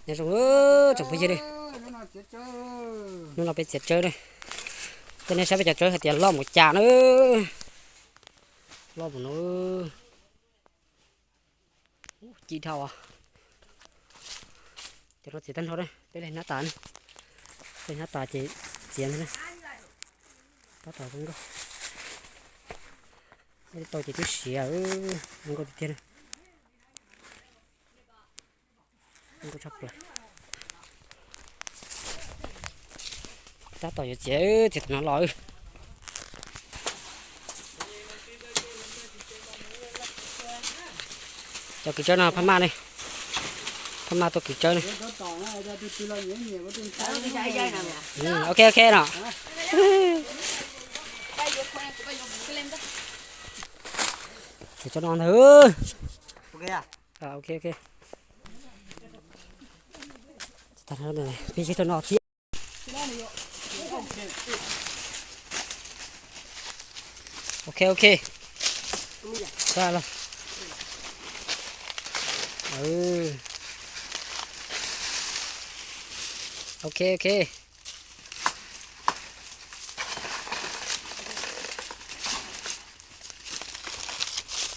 Nyob zoo tsoom phooj ywg, hnub no peb txiav tsawb na. Tej nej saib peb cov tsawb hais tias loj mus cas na. Loj mus no. Ci dhau. Cov no txiav tag nrho, peb hnab tas, peb hnab tas ces txiav ntag. Tab tom zoo nkauj, tau ces twb siav, zoo nkauj tiag tiag. Tab tom yuav txiav, txiav tom no los. Cov kwv tsawb no phab maj ne, phab maj tuaj kwv tsawb ne. Ok ok no. Kwv tsawb no ntag. Ok ok. Peb txiav rau no thiab. Ok ok. Ok ok.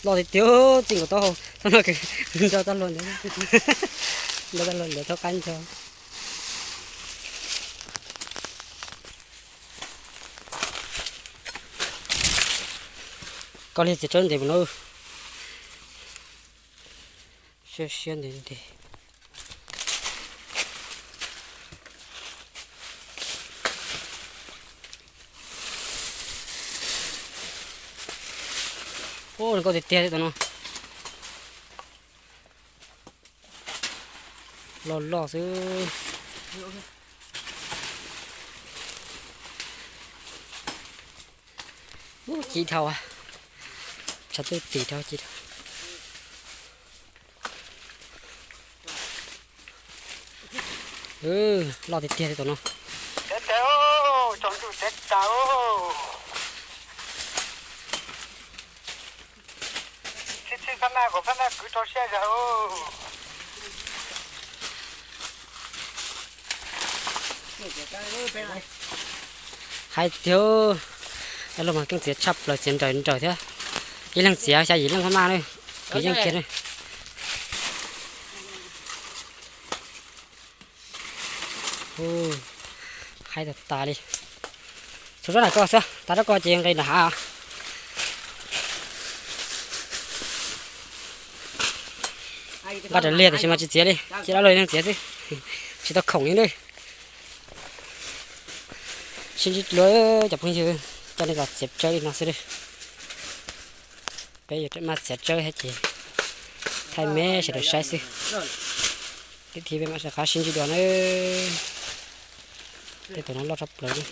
Loj tiag tiag, txij nkaus taub hau txog no, nrog txoj hlua ntawd, nrog txoj hlua ntawd thaub qab nrog. Koj li txiav tsawb ntev mus no. Siab siab ntev ntev. Ub, zoo nkauj tiag tiag li tus no. Loj loj xwb. Ub, ci dhau, tshav tuaj tim dhau, ci dhau. Loj tiag tiag li tus no. Tsav tas, tsaus ntuj tsav tas. Txhij txhij phab maj kom phab maj kwv rau siab zog. Hais tiag, cov luag mas keej txiav tshaj plaws, txiav nrawm nrawm thiab. Ib leeg txiav xya yim leej phab maj na, kwv yeej kiag na. Haib tas tas li. Tsuas zab nram ko xwb, tas zab ko ces nqis nram hav. Nqa raws liag tiam sis mas tsis txiav li, cia dab laug leej txiav xwb, tsis tau khoom li na. Sib ntsib dua cov phooj ywg, coj nej los txiav tsawb li no xwb. Peb yuav rov maj txiav tsawb thiab ces thaij me sawv daws saib xwb. Tib thib peb mam rov qab sib ntsib dua na. Tej tus no loj tshaj plaws li.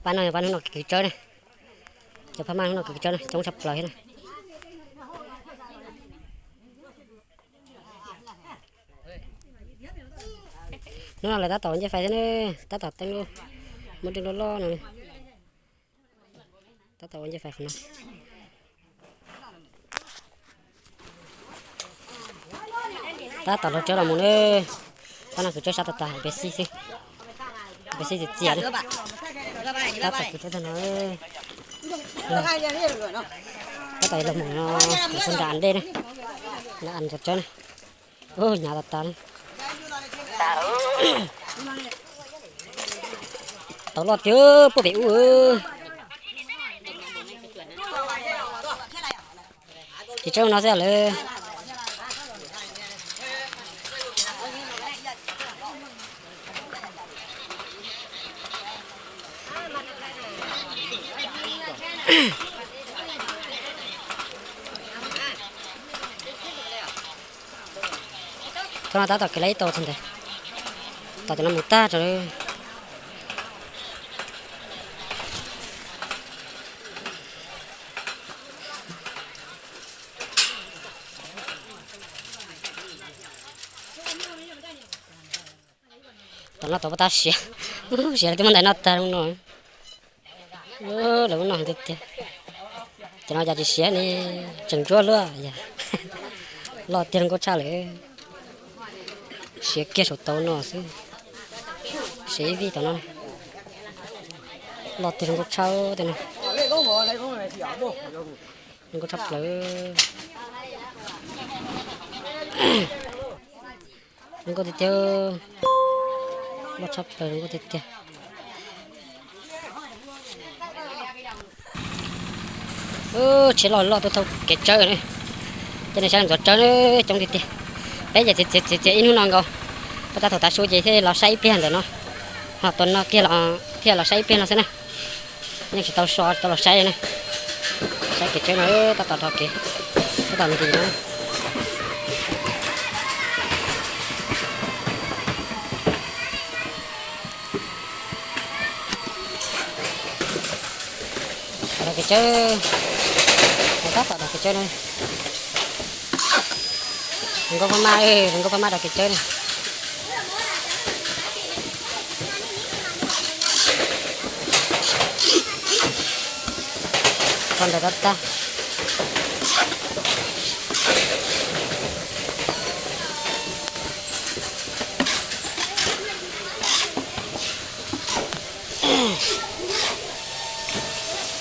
Pab no yog pab hnub no kwv tsawb ne. Cov phab maj hnub no kwv tsawb ne, coob tshaj plaws thiab na. Hnub no lawv tab tom ua ncej fais thiab ne, tab tom teeb lub, muab dej loj loj no. Tab tom ua ncej fais qhov no. Tab tom laug tsawb los mus na. Pab no kwv tsawb sab tas tas, peb xib xwb, peb xib txias txias na. Tab tom kwv tsawb tag no. Tab tom los mus no, mus nram dej na, nram cov tsawb na. Hnyav tas tas li. Tau loj tiag, puag pem ub. Ces tsawb no xwb lawm. Thaum no tab tom kev laib ib tau txog ntawd, tom cov no mus tag rau. Tom no tau pab tab siav, siav lawv twb muab ntais noj tag no. Lawv muab noj heev tiag tiag. Cov no cas tsis siav ne, tseem ntsuab luaj yog. Loj tiag zoo nkauj tshaj lawm. Siav kiag saum tau no xwb. Siav ib vij tau no. Loj tiag zoo nkauj tshaj tej no. Zoo nkauj tshaj plaws. Zoo nkauj tiag tiag. Loj tshaj plaws zoo nkauj tiag tiag. Tsheb loj loj tuaj thauj kev tsawb ne. Coj nej saib ntxuav tsawb coob tiag tiag. Peb ces txiav txiav txiav ib hnub no nkaus. Peb tab thaum tav su ces thiaj los saib ib pliag ntawm no. Ho tua no kiag thiaj los saib ib pliag no xwb na. Yeej tsis tau so tsis tau los saib na. Saib kev tsawb no tab tom dhos kev, tab tom nti no. Dhos kev tsawb, tab tom dhos kev tsawb no. Zoo nkauj paj maj, zoo nkauj paj maj dhos kev tsawb na. Kho ntawd tag tag.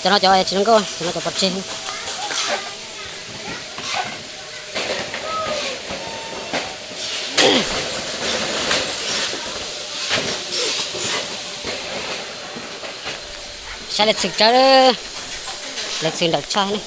Cov no cov tsis zoo nkauj, cov no cov pov tseg. Saib lawv txhwm tsawb, lawv txhwm nrawm tshaj ne.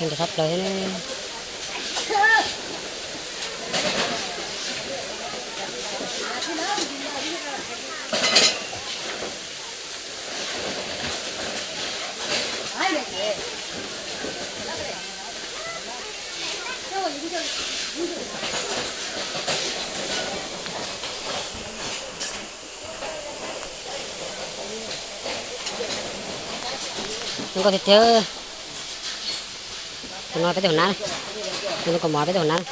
Txhwm ntawm thaj plaws thiab. Zoo nkauj tiag tiag. Tus no peb tus hauv nab, tus no kaus mom peb tus hauv nab.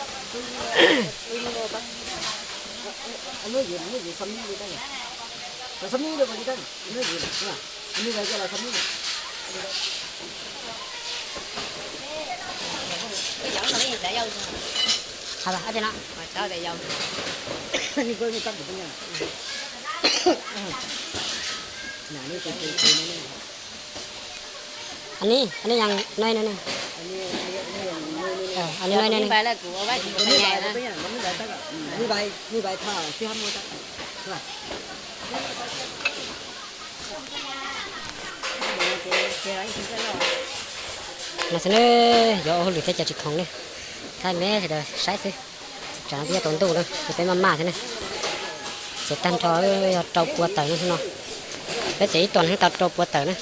Anib, anib yang noj ne. Anib noj ne. No xwb ne, yuav ua hauj lwm thiab cas tsis khoom ne. Thaij me sawv daws saib xwb. Tsam no twb yog tsaus ntuj na, ces peb maj maj thiab ne. Txiav tag nrho yog rau pua tawm no xwb no. Peb txiav ib tuas no tau rau pua tawm na.